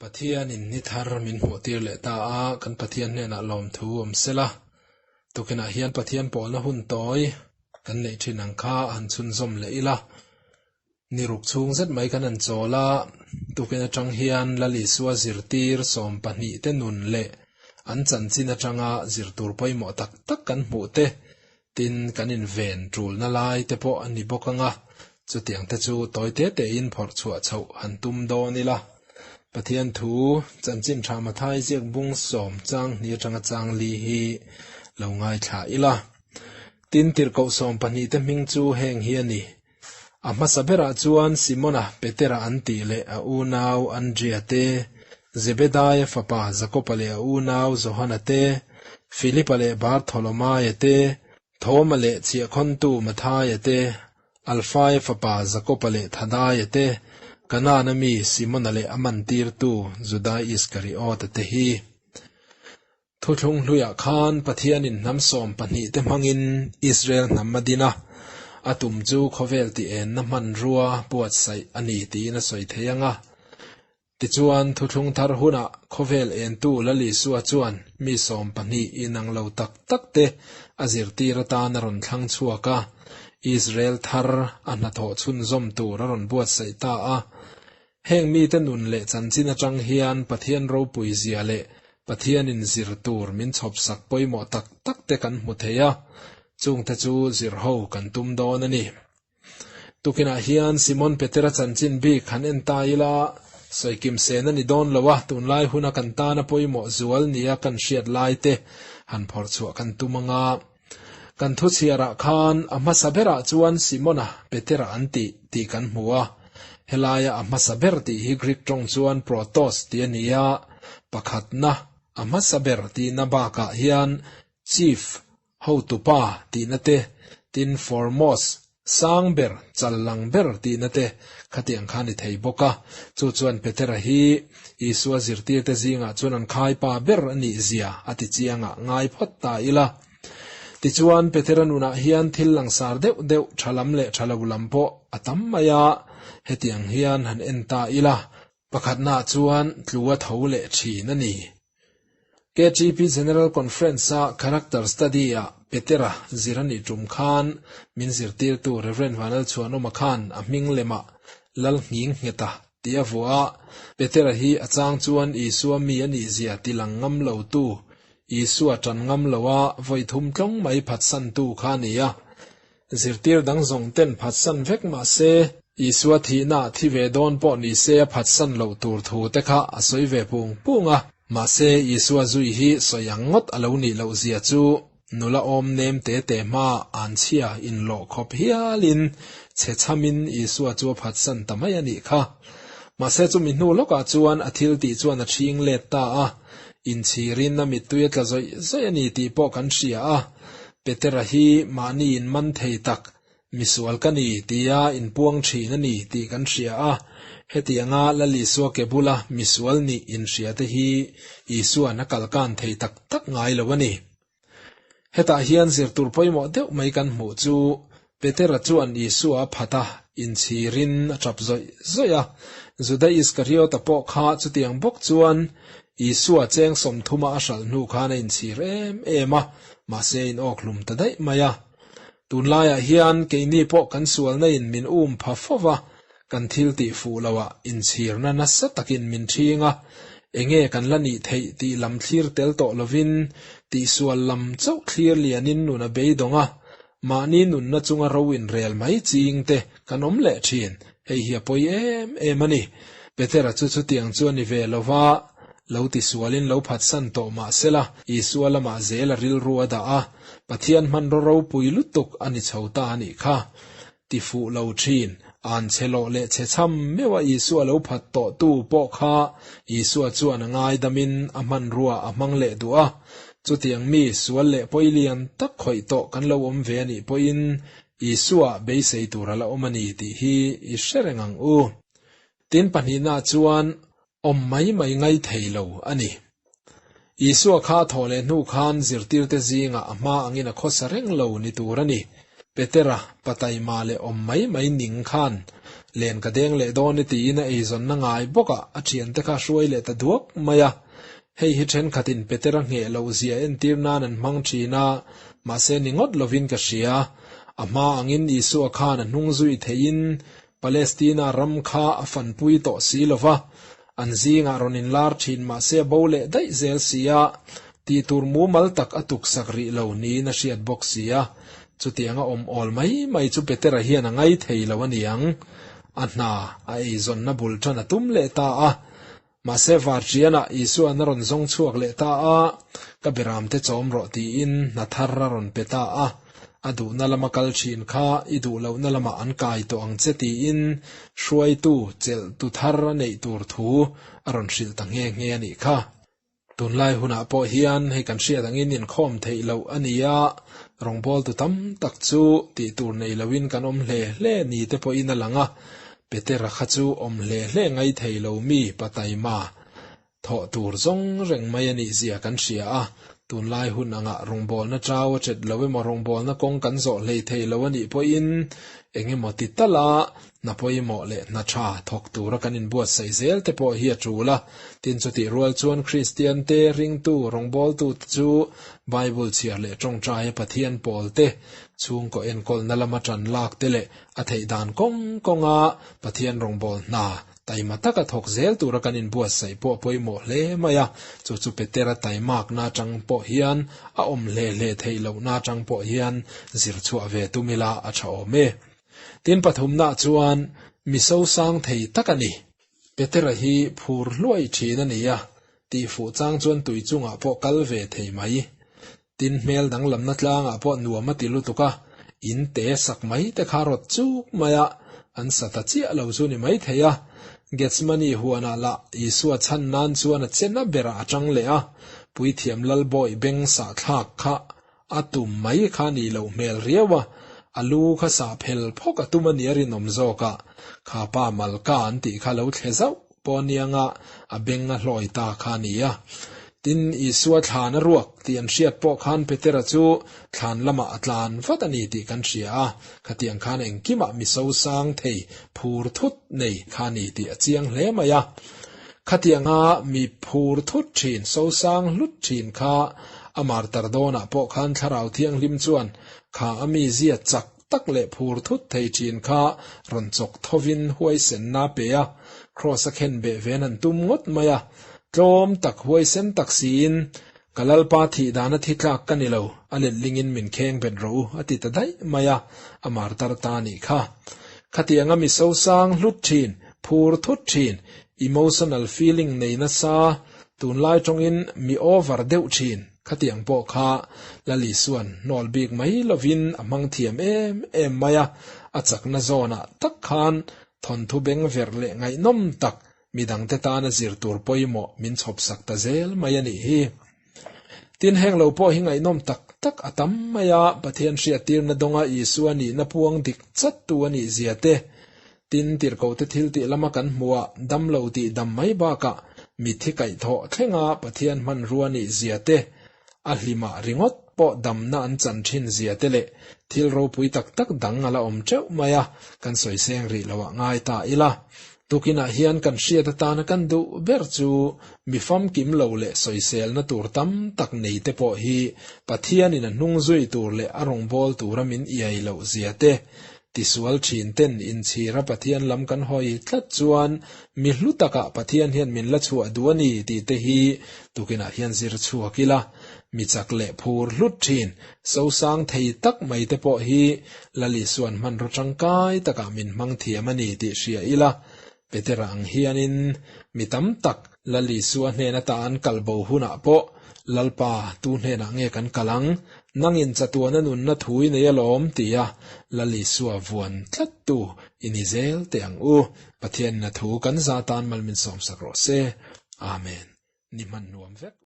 Pathianin ni thar min hmuhtir leh ta a, kan Pathian hnenah lawmthu awm sela. Tukinah hian Pathian pawlna hun tawi kan neih thin ang kha han chhunzawm leh ila. Ni ruk chhung zet mai kan han chawl a, tukin atang hian Lal Isua zirtir 12 te nun leh an chanchin atanga zirtur pawimawh tak tak kan hmuh te, tin kan inven tulna lai te pawh a ni bawk ang a, chutiang te chu tawi te tein phawrh chhuah chhoh han tum dawn ila. Pathian thu chanchin tha Mathai ziak bung sawm chang hnih atanga chang li hi lo ngaithla ila. Tin tirhkoh 12 te hming chu heng hi a ni. A hmasa berah chuan Simona Petera an tih leh a unau Andria te, Zebedaia fapa Jakoba leh a unau Johana te, Filipa leh Bartholomaia te, Thoma leh chhiahkhawntu Mathaia te, Alfaia fapa Jakoba leh Thadaia te, Kanaana mi Simona leh a mantirtu Juda Iskariota te hi. Thuthlung hluiah khan Pathianin hnam 12 te hmangin Israel hnam a din a, a tum chu khawvel ti enna hmanrua buatsaih a ni tiin a sawi thei ang a. Tichuan, thuthlung thar hunah khawvel entu Lal Isua chuan mi 12 inang lo tak tak te a zirtir atan a rawn thlang chhuak a, Israel thar a hnathawh chhunzawm tur a rawn buatsaih ta a. Heng mite nun leh chanchin atang hian Pathian ropui zia leh Pathianin zir tur min chhawpsak pawimawh tak tak te kan hmu thei a, chungte chu zir ho kan tum dawn a ni. Tukinah hian Simon Petera chanchin bik han en ta ila, sawikim sen a ni dawn lo a, tunlai huna kan tana pawimawh zual nia kan hriat lai te han phawrh chhuah kan tum ang a. Kan thu chhiarah khan a hmasa berah chuan Simona Petera an tih tih kan hmu a. Helaia a hmasa ber tih hi Greek tawng chuan protos tih a ni a, pakhatna a hmasa ber tihna bakah hian chief, hotupa tihna te, tin foremost, sang ber, challang ber tihna te khatiang kha ni thei bawk a. Chu chuan Petera hi Isua zirtirte zingah chuan an khaipa ber a nih zia a ti chiangah ngai phawt ta ila. Tichuan Petera nunah hian thil langsar deuh deuh tha lam leh tha lo lam pawh a tam mai a, hetiang hian han en ta ila. Pakhatnaah chuan tlu a tho leh thin a ni. KTP General Conference-a Character Study-ah Petera zir a nih tum khan min zirtirtu Rev. Vanlalchhuanawma khan a hming lemah Lal Nghing Ngheta tih a vuah a, Petera hi a chang chuan Isua mi a nih zia tilang ngam lotu, Isua tan ngam loa vawi thum tlawng mai phatsantu kha a ni a. Zirtir dang zawng ten phatsan vek mah se, Isua thihna thi ve dawn pawh ni se a phatsan loh tur thu te kha a sawi ve pung pung a. Mahse, Isua zui hi sawi ang ngawt a lo nih loh zia chu nula awm nem te te hma an chhia inlawh khawp hialin chhe chhamin Isua chu a phatsan ta mai a nih kha. Mahse, chumi hnu lawkah chuan a thil tih chuan a ṭhing let ta a, inchhirin a mittui a tla zawih zawih a ni tih pawh kan hria a. Petera hi mahni in man thei tak, misual ka ni tia inpuang thin a ni tih kan hria a, hetianga Lal Isua ke bula misual nih inhria te hi Isua'n a kalkan thei tak tak ngai lo a ni. Hetah hian zirtur pawimawh deuh mai kan hmuh chu Petera chuan Isua a phat a, inchhirin a tap zawih zawih a. Juda Iskariota pawh kha chutiang bawk chuan Isua cheng 30 a hralh hnu khan a inchhir em em a, mahse a inawk hlum ta daih mai a. Tunlaiah hian keini pawh kan sualna in min um pha fo va, kan thil tih fuh loah inchhirna nasa takin min ṭhing a, enge kan la nih theih tih lam thlir tel tawh lovin tihsual lam chauh thlir lianin nun a beidawng a, mahni nunna chunga ro inrel mai ching te kan awm leh thin, hei hi a pawi em em a ni. Petera chu chutiang chu a ni ve lo va, lo tisualin lo phatsan tawh mah sela, Isua lamah zel a rilru a dah a, Pathian hmanraw ropui lutuk a ni chho ta a nih kha. Ti fuh lo thin, an chhe lawh leh chhe chham meuh a Isua lo phat tawh tu pawh kha Isua chuan a ngaidamin a hmanrua a hmang leh duh a. Chutiang mi sual leh pawi lian tak khawih tawh kan lo awm ve a nih pawhin Isua beisei tur a la awm a ni tih hi i hre reng ang u. Tin pahnihna chuan awm mai mai ngai thei lo a ni. Isua kha thaw leh hnu khan zirtirte zingah a hma angin a khawsa reng lo ni tur a ni. Petera, Pataima leh awm mai mai ning khan. Len ka deng leh dawn e tiin a eizawnna ngai bawkah a thiante kha a hruai leh ta duak mai a. Hei hi thenkhatin Petera ngheh loh zia entir nan an hmang thin a, mahse ni ngawt lovin ka hria. A hma angin Isua khan a hnung zui theihin Palestina ram kha a fanpui tawh si lo va, an zingah rawn inlar thin mahse a bo leh daih zel si a, tih tur mumal tak a tuksak rih lo niin a hriat bawk si a. Chutianga awm awl mai mai chu Petera hian a ngaithei lo a niang. A hna a eizawnna bul tan a tum leh ta a. Mahse Varṭianah Isua'n a rawn zawng chhuak leh ta a, Ka beramte chawm rawh tiin hna thar a rawn pe ta a. A duhna lama kal ṭhin kha i duh lohna lamah an kai tawh ang che tiin hruaitu chelhtu thar a neih tur thu a rawn hrilh ta nghe nghe a nih kha. Tunlai hunah pawh hian hei kan hriat angin inkhawm theih loh a ni a, rawngbawltu tam tak chu tih tur nei loin kan awm hle hle ni te pawhin a lang a, Petera kha chu awm hle hle ngai thei lo mi pa taima thawh tur zawng reng mai a nih zia kan hria a, tunlai hun angah rawngbawlna chau a chet lo emaw rawngbawlna kawng kan zawh hlei thei lo a nih pawhin eng emaw ti tala hna pawimawh leh hna tha thawk tura kan inbuatsaih zel te pawh hi a tul a. Tin, chutih rual chuan Kristian te, ringtu, rawngbawltu te chu Bible chhiar leh tawngtaia Pathian pawl te, chhungkaw enkawlna lama tan lak te leh a theih dan kawng kawnga Pathian rawngbâwl hna taima taka thawk zel tura kan inbuatsaih pawh a pawimawh hle mai a, chu chu Petera taimakna atang pawh hian a awm hle hle theih lohna atang pawh hian zir chhuah ve tum ila a tha awm e. Tin pathumna chuan mi sosang thei tak a ni. Petera hi phur hluai thin a ni a, tihfuh chang chuan tui chungah pawh kal ve thei mai. Tin hmel danglamna tlangah pawh nuam a ti lutuk a, in te sak mai te kha rawt chuk mai a, an sa ta chiah lo chu ni mai thei a. Gethsemane huanah lah Isua chhan nan chuan a chena berah a tang leh a, Puithiam Lalbawi beng sahthlak kha a tum mai kha nih loh hmel riau a, a lu kha sah phel phawk a tum a nia rinawm zawk a, kha pa Malka an tih kha lo thle zauh pawh anianga a beng a hlawi ta kha a ni a. Tin, Isua thlan a ruak tih an hriat pawh khan Petera chu thlan lamah a tlan vat a ni tih kan hria a, khatiang khan engkimah mi sosang thei phur thut nei kha a ni tih a chiang hle mai a. Khatianga mi phur thut thin, sosang hlut thin kha a martar dawnah pawh khan Thlarau Thianghlim chuan kha a mizia chak tak leh phur thut thei thin kha rawn chawk thovin huaisenna a pe a, Kraws a khen beh ven an tum ngawt mai a. Tlawm tak huaisen tak siin, Ka Lalpa thih dana thi tlak ka ni lo, a letlingin min kheng bet rawh u, a ti ta daih mai a, a martar ta a nih kha. Khatianga mi sosang hlut thin, phur thut thin, emotional feeling nei nasa, tunlai tawngin mi over deuh thin, khatiang pawh kha Lal Isuan hnawl bik mai lovin a hmang thiam em em mai a, a chakna zawnah tak khan thawnthu beng verh leh ngaihnawm tak Midangte tana zir tur pawimawh min chhawpsak ta zel mai a nih hi. Tin, heng lo pawh hi ngaihnawm tak tak a tam mai a, Pathian hriattirna dawnga Isua nihna puang dik chattu a nih zia te, tin, tirhkohte thiltih lama kan hmuhah damlo tih dam mai bakah mitthi kaihthawh thlenga Pathian hmanrua nih zia te, a hlimah ringawt pawh damna an chan thin zia te leh thil ropui tak tak dang a la awm teuh mai a, kan sawi seng rih loh ah ngai ta ila. Tukinah hian kan hriat atana kan duh ber chu mi famkim lo leh sawiselna tur tam tak nei te pawh hi Pathianin a hnung zui tur leh a rawngbâwl tura min iai loh zia te, tisual thin ten inchhira Pathian lam kan hawi tlat chuan mi hlu takah Pathian hian min la chhuah duh a ni tih te hi tukinah hian zir chhuak ila, mi chak leh phur hlut thin, sosang thei tak mai te pawh hi Lal Isuan hmanraw tangkai takah min hmang thiam a ni tih hria ila, Petera ang hianin mi tam tak Lal Isua hnen ata an kal bo hunah pawh Lalpa tu hnenah nge kan kal ang? Nangin chatuana nunna thu i nei alawm tia Lal Isua vuan tlattu i ni zel teh ang u. Pathianin a thu kan za tan mal min sawmsak rawh se. Amen. Ni hman nuam vek.